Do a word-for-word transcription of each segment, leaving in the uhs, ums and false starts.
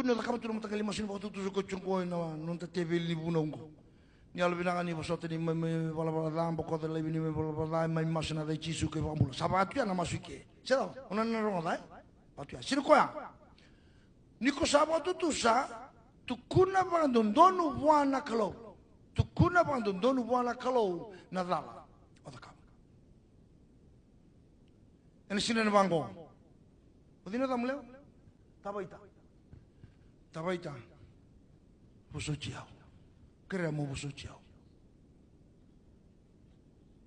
Ni o cakava tu na mataqali masu ni vakatutusa ko tiko qo ena noda teveli ni vunau qo. Ni yalovinaka ni vosota ni mai, mai valavala ca, bokoca laivi ni mai valavala ca, mai masu ena yaca i Jisu ka iVakabula. Sa vaka tu ya na masu i ke. Se cava, o na na rogoca, e? Vaka tu ya. Sega ni koya. Ni ko sa vakatutusa, tukuna vakadodonu vua na Kalou. Tukuna vakadodonu vua na Kalou na cala o cakava. Ena siga ni vaqo. O cei na yacamu, lewa? Tavaita. Tavaita. Vosoti au. Kerea mo vosoti au.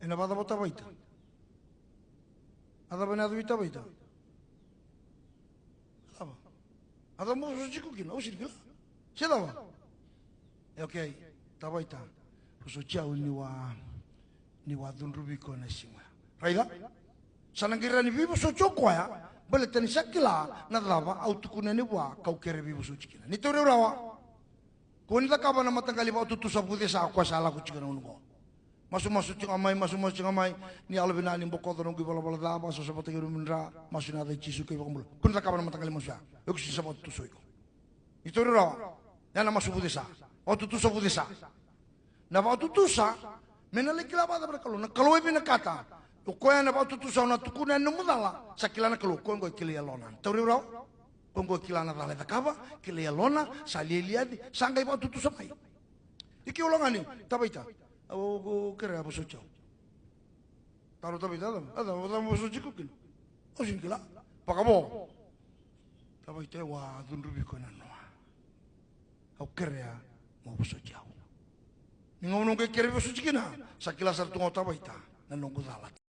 Ena vakacava o Tavaita? A cava ena yaco vei Tavaita? Cava? A cava mo vosoti iko kina? Au sega ni kila. Se cava? E, okei. Tavaita, vosoti au niu a, niu a cudruvi iko ena siga ya. Raica? Sa na qai rawa ni veivosoti o koya, baleta ni sa kila na cava au tukuna yani vua kau kere veivosoti kina. Ni tauri au rawa. Kua ni cakava na mataqali vakatutusa vucesa o koya sa lako tiko ena gauna qo. Masumasu tiko ga mai, masumasu tiko ga mai. Ni yalovinaka ni bokoca noqu ivalavala ca, vakasavasavataki au na nomuni dra, masu ena yaca i Jisu ka iVakabula. Kua ni cakava na mataqali masu ya. Iko sega ni sa vakatutusa o iko. Ni tauri rawa. Ya na masu vucesa. Vakatutusa vucesa. Na vakatutusa, me na lai kila vakacava na Kalou? Na Kalou e vinakata. O koya na vakatutusa, o na tukuna yani nomu cala, sa kila na Kalou. Koya qo e kilai yalona. Tauri rawa. Koya qo e kila na cala e cakava, kilai yalona, sa lialia yani, sa qai vakatutusa mai. I ke, o lagani, Tavaita. Au, au, au kerea vosoti au. Taro Tavaita, a cava, a cava, a cava vosoti iko kina? Au sega ni kila. Vakavo. Tavaita, au a cudruvi iko ena noa. Au kerea mo vosoti au. Ni gauna au qai kere veivosoti kina, sa kila sara tu ga o Tavaita na noqu cala.